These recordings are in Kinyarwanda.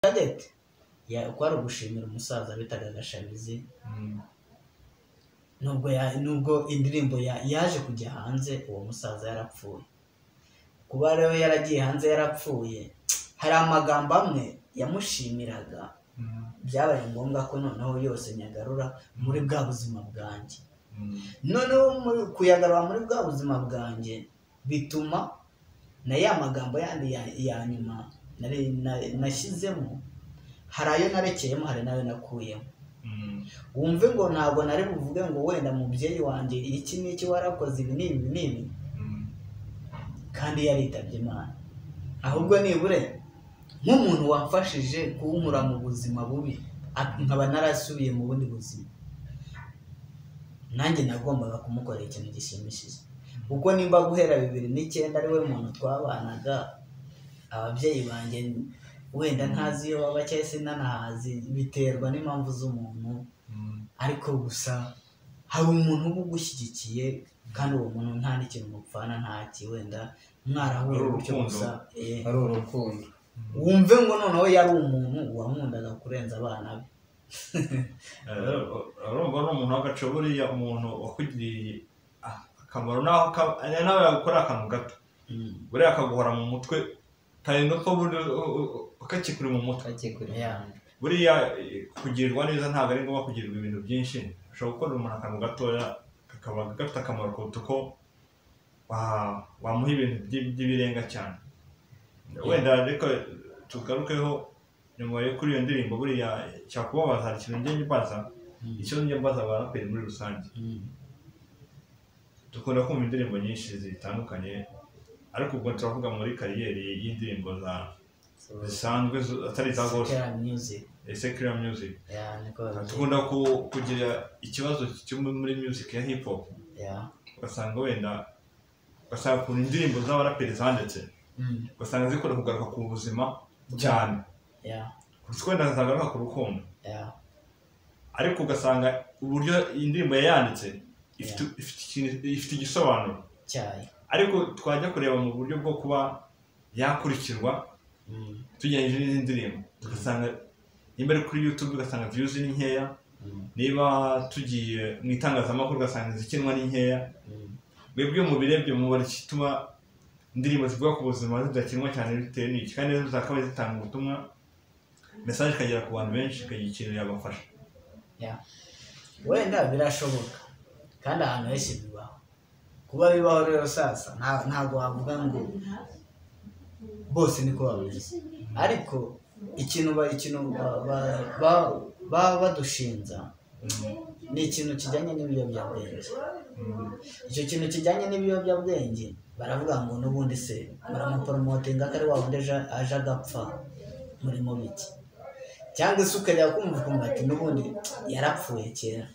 Target kwari ugushimira umusaza bitaga Gashabizi. Nubwo indirimbo yaje kujya hanze uwo musaza yarapfuye. Kuba rero yaragiye hanze yarapfuye, hari amagambo amwe yamushimiraga, byabaye ngombwa ko noneho yose nyagarura muri bwa buzima bwanjye. Noneho kuyagarura muri bwa buzima bwanjye bituma na ya magambo yandi ya nyuma nashyizemo, hari ayo narekeyemo, hari n'ayo nakuyemo. Wumve ngo ntabwo nari buvuge ngo wenda mubyeyi wanjye iki n'iki warakoze ibi n'ibi n'ibi, kandi yaritabye Imana. Ahubwo nibure nk'umuntu wamfashije kunkura mu buzima bubi, nkaba narasubiye mu bundi buzima, nanjye nagombaga kumukorera ikintu gishimishije. Kuko nimba guhera 2009 ari we muntu twabanaga, ababyeyi banjye wenda ntazi iyo baba cyangwa se nanahazi, biterwa n'impamvu z'umuntu, ariko gusa hari umuntu uba ugushyigikiye, kandi uwo muntu nta n'ikintu mupfana, ntaki wenda mwarahuye gutyo gusa, ari urukundo. Wumve ngo noneho yari umuntu wankundaga kurenza abana be. Urumva ni umuntu w'agace, buriya umuntu wakugiriye akamaro nawe yagukora akantu gato, buriya akaguhora mu mutwe, kandi nuko kakikuri mu mutwe. Buriya kugirirwa neza ntabwo ari ngombwa kugirirwa ibintu byinshi, ushobora gukorera umuntu akantu gatoya kakaba gafite akamaro kuruta uko wamuha ibintu by'ibirenga cyane. Wenda reka tugarukeho nyuma yo kuri iyo ndirimbo, buriya cyakubabaza hari ikintu njye mbaza, icyo njye mbaza abaraperi muri rusange. Dukunda kumva indirimbo nyinshi zitandukanye, ariko ubwo turavuga muri kariyeri y'indirimbo zisanzwe atari iza gospel, secular music. Dukunda kugira ikibazo cyo muri music ya hip hop, ugasanga wenda ugasanga ukuntu indirimbo z'abaraperi zanditse, ugasanga zikunda kugaruka ku buzima cyane, kurusha wenda zagaruka ku rukundo, ariko ugasanga uburyo indirimbo yayanditse ifite igisobanuro cyayo, ariko twajya kureba mu buryo bwo kuba yakurikirwa tugereranyije n'izindi ndirimbo, tugasanga nimba ari kuri YouTube ugasanga views ni nkeya, niba tugiye mu itangazamakuru ugasanga izikinwa ni nkeya. Mwebwe mubirebye mubona igituma indirimbo zivuga ku buzima zidakinwa cyane bitewe n'iki, kandi zakabaye zitanga ubutumwa, message ikagera ku bantu benshi, ikagira ikintu yabafasha. Wenda birashoboka kandi ahantu henshi bibaho. Kuba bibaho rero sasa ntabwo wavuga ngo bose niko bameze, ariko ikintu baba badushinza ni ikintu kijyanye n'ibiyobyabwenge. Icyo kintu kijyanye n'ibiyobyabwenge baravuga ngo n'ubundi se muramuporomotinga ko ari wa wundi aje agapfa murimo biki, cyangwa se ukajya kumva ukumva ati n'ubundi yarapfuye kera,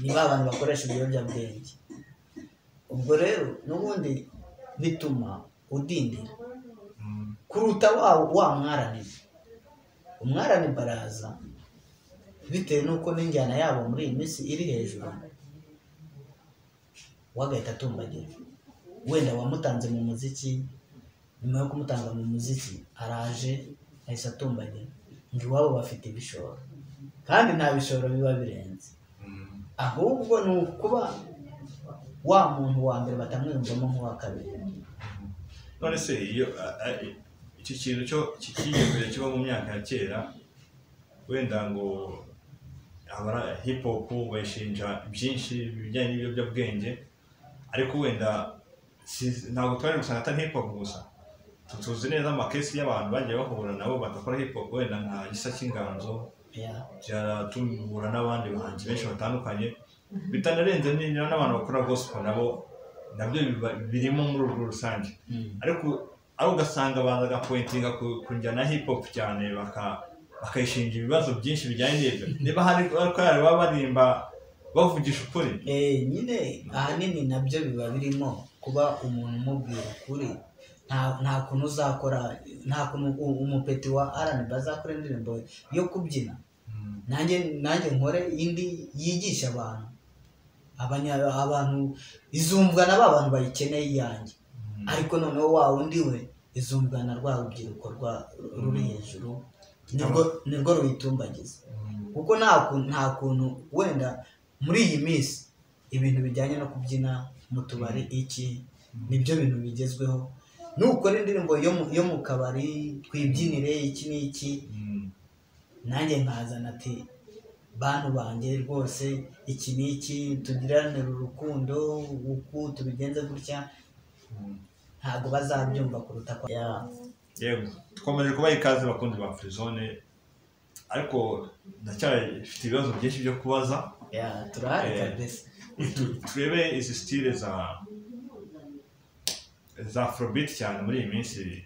ni ba bantu bakoresha ibiyobyabwenge. Ubwo rero n'ubundi bituma udindira kuruta wa mwaraniba. Umwaraniba araza bitewe n'uko n'injyana yabo muri iyi minsi iri hejuru, wagahita atumbagira. Wenda wamutanze mu muziki, nyuma yo kumutanga mu muziki araje ahise atumbagira, ngo iwabo bafite ibishoro, kandi nta bishoro biba birenze, ahubwo ni ukuba wa muntu wa mbere batamwiyumvamo nk'uwa kabiri. None se iyo iki kintu cyo kikiyongera kiba mu myaka ya kera, wenda ngo abara hip hop bayishinja byinshi bijyanye n'ibiyobyabwenge, ariko wenda ntabwo twari gusanga atari hip hop gusa, tuzi neza amakesi y'abantu bagiye bahura nabo badakora hip hop, wenda nka Gisa cy'Inganzo, byaratumura n'abandi bahanzi benshi batandukanye, bitanarenze n'abantu bakora gospel nabo nabyo birimo muri urwo rusange. Ariko aho ugasanga baza gapointinga ku njyana hip hop cyane, bakayishinja ibibazo byinshi bijyanye n'ibyo, niba hari baba barimba bavugisha ukuri. Nyine ahanini nabyo biba birimo kuba umuntu umubwira ukuri. Nta kuntu uzakora, nta kuntu umupeti wa R&B azakora indirimbo yo kubyina, nanjye nkore indi yigisha abantu, abantu izumbwa na ba bantu bayikeneye iyanjye, ariko noneho wa wundi we izumbwa na rwa rubyiruko ruri hejuru Nirwo ruyitumbagiza, kuko nta kuntu wenda muri iyi minsi ibintu bijyanye no kubyina mu tubari iki nibyo bintu bigezweho. Nukora indirimbo yo mu kabari twibyinire iki n'iki, nanjye nkazana ati bantu banjye rwose iki n'iki tugiranire urukundo uku tubigenze gutya, ntabwo bazabyumva kuruta kwa. Yego, twakomeje kubaha ikaze bakunzi ba Frizone, ariko ndacyafite ibibazo byinshi byo kubaza. Turahari kabisa. Turebe izi style za Afrobeat cyane muri iyi minsi.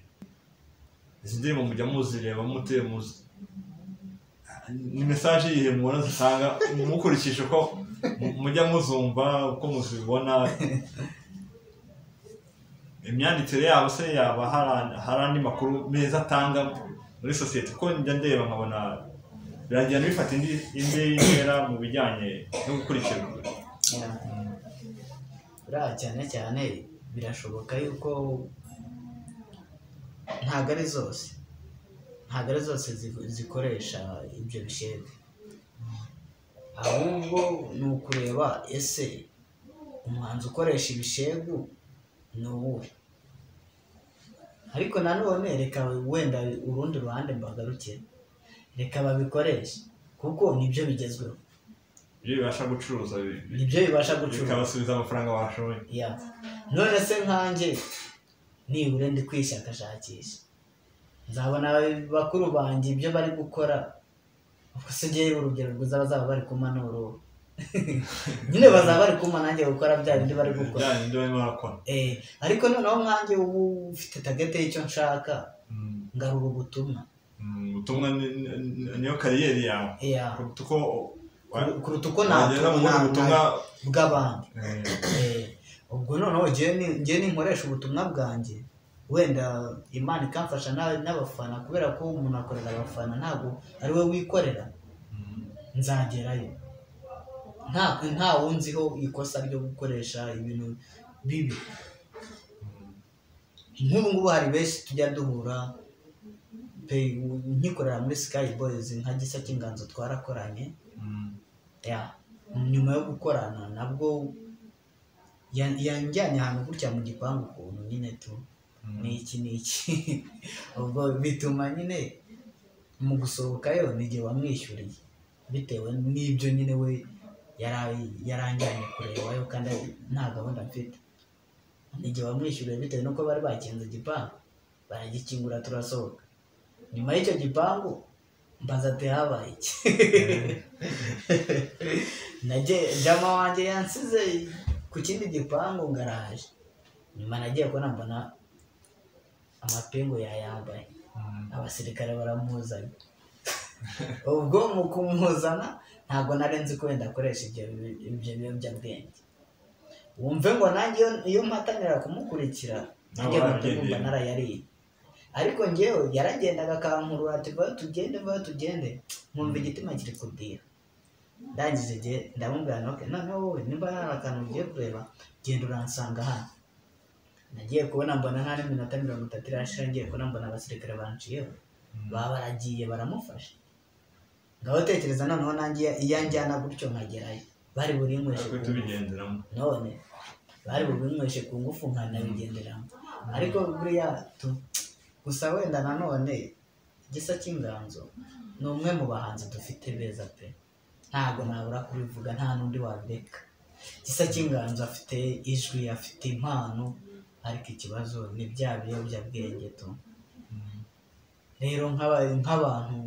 Izi ndirimbo mujya muzireba mute? Ni message yihe mubona zitanga mukurikije uko mujya muzumva, uko muzibona? Imyandikire yabo se yaba hari andi makuru meza atanga muri sosiyete? Kuko njya ndeba nkabona biragenda bifata indi ntera mu bijyanye no gukurikirwa. Buriya cyane cyane birashoboka yuko ntabwo ari zose zikoresha ibyo bisheke, ahubwo ni ukureba ese umuhanzi ukoresha ibishegu ni uwuhe. Ariko nanone reka wenda urundi ruhande mbagarukire, reka babikoreshe kuko nibyo bigezweho, ibyo bibasha gucuruza, nibyo bibasha gucuruza bikabasubiza amafaranga bashoboye. None se nkanjye nibura ndi kwishakashakisha nzabona bakuru banjye ibyo bari gukora, ubwo se ngewe urugero rwiza bazaba bari kuma n'uruhu nyine bazaba bari kuma nanjye gukora bya bindi bari gukora. Ariko noneho nkanjye ubu ufite tagete y'icyo nshaka, ngarura ubutumwa. Ubutumwa niyo kariyeri yawe kuruta uko natura bw'abandi. Ubwo noneho ngewe ninkoresha ubutumwa bwanjye, wenda Imana ikamfasha n'abafana, kubera ko umuntu akorera abafana ntabwo ari we wikorera, nzagerayo nta wunziho ikosa ryo gukoresha ibintu bibi. Nk'ubu ngubu hari benshi tujya duhura pe, nkikorera muri Sky Boys nka Gisa cy'Inganzo twarakoranye. Nyuma yo gukorana nabwo yanjyanye ahantu gutya mu gipangu ukuntu nyine tu n'iki n'iki, ubwo bituma nyine mu gusohokayo n'igihe wamwishyuriye bitewe n'ibyo nyine we yaranjyanye kurebayo kandi nta gahunda mfite. N'igihe wamwishyuriye bitewe n'uko bari bakinze igipangu, baragikingura turasohoka. Nyuma y'icyo gipangu mbaza ati habaye iki? Jama wanjye yansize ku kindi gipangu ngaraje. Nyuma nagiye kubona mbona amapingu yayambaye, abasirikare baramuzanye. Ubwo mu kumuzana ntabwo nari nzi ko wenda akoresha ibyo biyobyabwenge. Wumve ngo nanjye iyo mpatanira kumukurikira nanjye kumva narayariye, ariko ngewe yaragendaga akankurura ati vayo tugende, vayo tugende, nkumva igitima kiri kudira. Ndangije igihe ndamubwira nti noneho wowe nimba hari akantu ugiye kureba genda uransanga hano. Nagiye kubona mbona nta n'iminota 30 irashira, ngiye kubona mbona abasirikare banciyeho, baba baragiye baramufasha. Ngaho tekereza noneho nanjye iyo anjyana gutyo nkagerayo, bari burinyweshe ku ngufu. None bari bubinyweshe ku ngufu nkanabigenderamo. Ariko buriya gusa wenda nanone Gisa cy'Inganzo ni umwe mu bahanzi dufite beza pe, ntabwo nabura kubivuga, nta n'undi wabireka. Gisa cy'Inganzo afite ijwi, afite impano, ariko ikibazo ni bya biyobyabwenge tu. Rero nk'abantu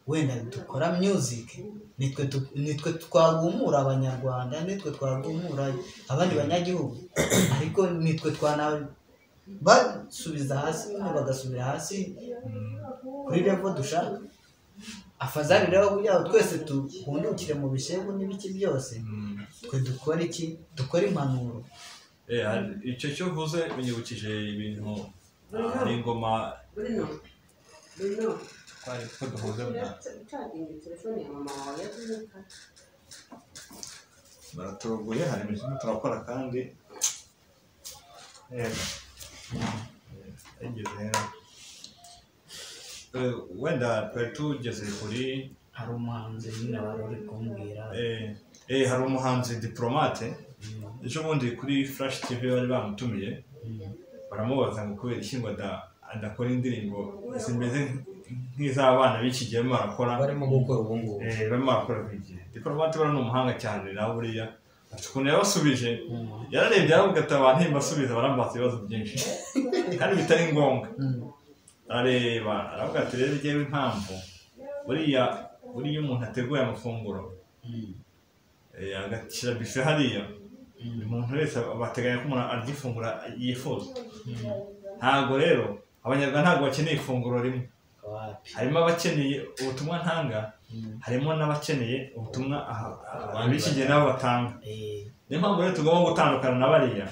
wenda dukora music, nitwe twagumura abanyarwanda, nitwe twagumura abandi banyagihugu, ariko nitwe twana basubiza hasi, bagasubira hasi kuri level dushaka. Afazari rero kugira ngo twese tuhundukire mu bishegu n'ibiki byose, twe dukora iki? Dukora impanuro. Icyo cyo uvuze unyibukije ibintu, hari ingoma twari ko duhuze baraturogoye, hari imikino turakora kandi yego. Wenda twari tugeze kuri Hari umuhanzi nyine wari uri kumbwira. Hari umuhanzi Diplomate, ejo bundi kuri Flash TV bari bamutumiye, baramubaza ngo kubera iki ngo adakora indirimbo zimeze nk'iz'abana b'iki gihe barimo barakora, barimo gukora ubu ngubu. Barimo barakora buri gihe. Diplomate buriya ni umuhanga cyane nawe, buriya afite ukuntu yabasubije. Yararebye aravuga ati abantu ntibasubiza, barambaza ibibazo byinshi kandi bitari ngombwa. Arareba aravuga ati rero njyewe impamvu buriya umuntu ateguye amafunguro, agashyira bife hariya, buri muntu wese bateganya ko umuntu arya ifunguro yifuza. Ntabwo rero Abanyarwanda ntabwo bakeneye ifunguro rimwe, harimo abakeneye ubutumwa ntanga, harimo n'abakeneye ubutumwa ab'iki gihe nabo batanga. Niyo mpamvu rero tugomba gutandukana na bariya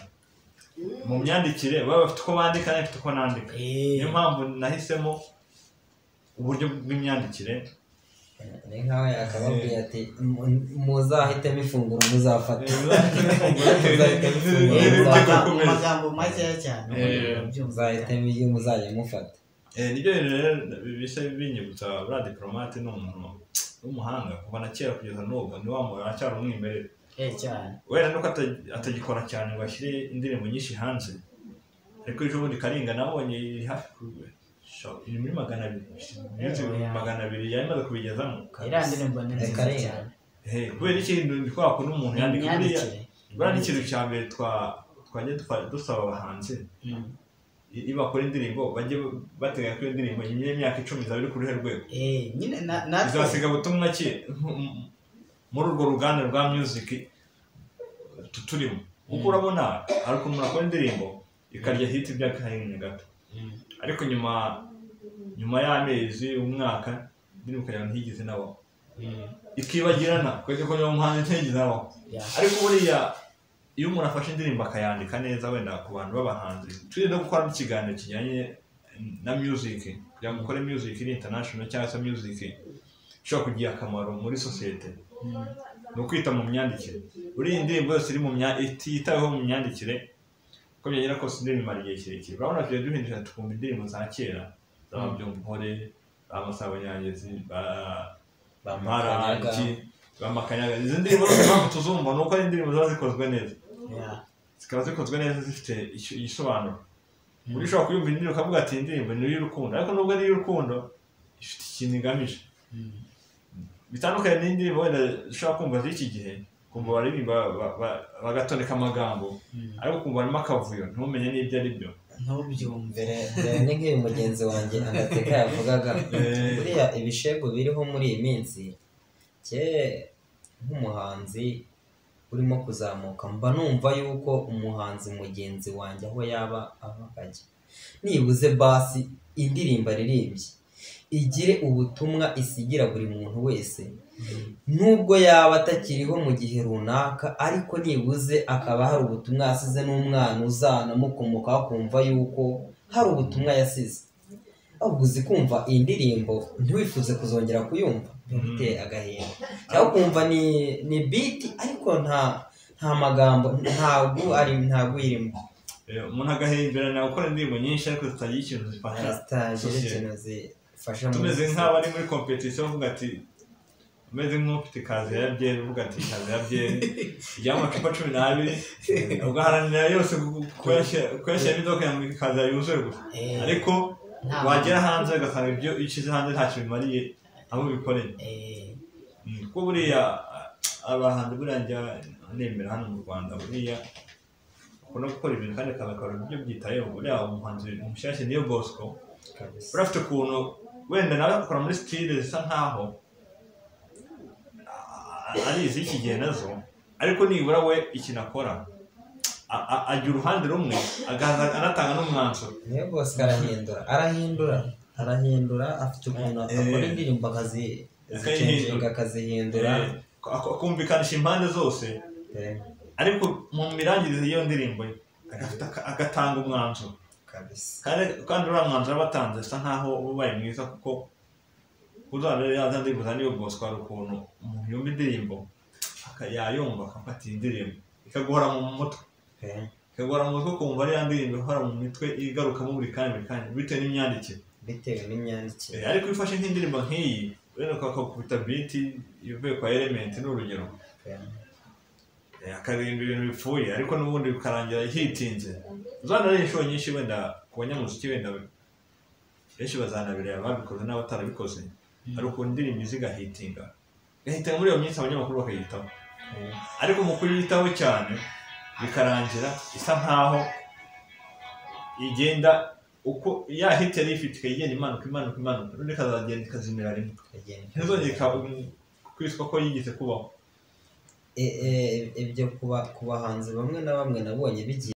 mu myandikire, baba bafite uko bandika nanjye mfite uko nandika. Niyo mpamvu nahisemo uburyo bw'imyandikire. Ni nkaho yakababwiye ati muzahitemo ifunguro muzafata. Mu magambo makeya cyane muzahitemo ibyo muzajya mufata. Nibyo rero bisa binyibutsa buriya Diplomate ni umuntu w'umuhanga kuva na kera kugeza n'ubu, ni wa muntu aracyari umwimerere wenda nuko atagikora cyane ngo ashyire indirimbo nyinshi hanze, ariko ejo bundi Karinga nabonye iri hafi iri muri 200, 200 yari imaze kubigezamo. Iriya ndirimbo ni nziza cyane. Kubera ikintu ni kwa kundi umuntu yandika buriya ni ikintu cya mbere twajya dusaba abahanzi iyo bakora indirimbo bajye bateganya ko iyo ndirimbo nyuma y'imyaka 10 izaba iri ku ruhe rwego, izasiga butumwa ki muri urwo ruganda rwa music turimo. Kuko urabona hari ukuntu umuntu akora indirimbo ikarya hit by'akanya gato, ariko nyuma y'amezi umwaka indirimbo ukagira ngo ntigeze nabaho, ikibagirana ukajya kubona umuhanzi ntigeze nabaho. Ariko buriya iyo umuntu afashe indirimbo akayandika neza, wenda ku bantu b'abahanzi turi no gukora ikiganiro kijyanye na music, kugira ngo ukore music iri international cyangwa se music ishobora kugira akamaro muri sosiyete, ni ukwita mu myandikire. Buriya indirimbo yose iri mu ititaweho mu myandikire, uko byagera kose indirimbo imara igihe kirekire. Urabona tujya duhindura tukumva indirimbo za kera z'Ababyumvuhore, ba Masabo Nyangezi, ba Marangi, ba Makanyaga. Izi ndirimbo zose impamvu tuzumva ni uko ari indirimbo ziba zikozwe neza, zikaba zikozwe neza zifite igisobanuro. Buri ushobora kuyumva indirimbo ukavuga ati iyi ndirimbo ni iy'urukundo, ariko nubwo ari iy'urukundo ifite ikintu igamije bitandukanye n'indirimbo wenda ushobora kumva z'iki gihe, kumva baririmba bagatondeka amagambo, ariko kumva harimo akavuyo ntumenye n'ibyo ari byo, ntubyumve. Ni nk'iyo mugenzi wanjye Andateka yavugaga, buriya ibishego biriho muri iyi minsi, nk'umuhanzi urimo kuzamuka mba numva yuko umuhanzi mugenzi wanjye aho yaba ava akajya, nibuze basi indirimbo aririmbye igire ubutumwa isigira buri muntu wese, nubwo yaba atakiriho mu gihe runaka, ariko nibuze akaba hari ubutumwa yasize n'umwana uzanamukomokaho akumva yuko hari ubutumwa yasize. Ahubwo uzi kumva iyi ndirimbo ntiwifuze kuzongera kuyumva, biteye agahinda, cyangwa ukumva ni beat ariko nta magambo, ntabwo irimo. Umuntu agahimberana gukora indirimbo nyinshi ariko zitagira ikintu zifasha, tumeze nk'abari muri competition bavuga ati umeze nk'ufite ikaze ya byeri, uvuga ati ikaze ya byeri ijyamo amacupa 12, ugaharanira yose kuyashyiramo inzoka kugira ngo ikaze yuzuye gusa, ariko wagera hanze ugasanga ibyo ushyize hanze ntacyo bimariye abo bikoreye. Kuko buriya abahanzi buriya njya nemera hano mu Rwanda, buriya bakunda gukora ibintu kandi bakabikora ibyo byitayeho. Buriya umuhanzi mushyashya niyo Bosco, buriya afite ukuntu wenda nawe akora muri style zisa nkaho ari iz'iki gihe nazo, ariko nibura we ikintu akora ajya uruhande rumwe anatanga n'umwanzuro. Niyo Bosco arahindura, afite ukuntu akora indirimbo akazihindura, akumvikanisha impande zose, ariko mu mirangirize y'iyo ndirimbo ye agatanga umwanzuro. Kandi uriya mwanzuro aba atanze asa nkaho ubaye mwiza, kuko uzarebe za ndirimbo za Niyo Bosco hari ukuntu umuntu yumva indirimbo yayumva akafata iyi ndirimbo ikaguhora mu mutwe, ikaguhora mu mutwe ukumva ari ya ndirimbo ihora mu mitwe igarukamo buri kanya buri kanya bitewe n'imyandikire. Bitewe n'imyandikire. Ariko iyo ufashe nk'indirimbo nk'iyi wenda ukakubita beat ivuye kwa Element, ni urugero, akaririmba ibintu bipfuye ariko n'ubundi bikarangira hitinze. Uzanareba inshuro nyinshi wenda ku banyamuziki, wenda benshi bazanabireba babikoze n'abatarabikoze, hari ukuntu indirimbo iza igahitinga, igahitinga muri iyo minsi abanyamakuru bakayitaho, ariko mu kuyitaho cyane bikarangira isa nkaho igenda uko ya hit yari ifite, ikagenda imanuka imanuka imanuka, none ikazagenda ikazimira rimwe, ntizongere kwitwa ko yigeze kubaho. Ibyo ku bahanzi bamwe na bamwe nabonye bigiye.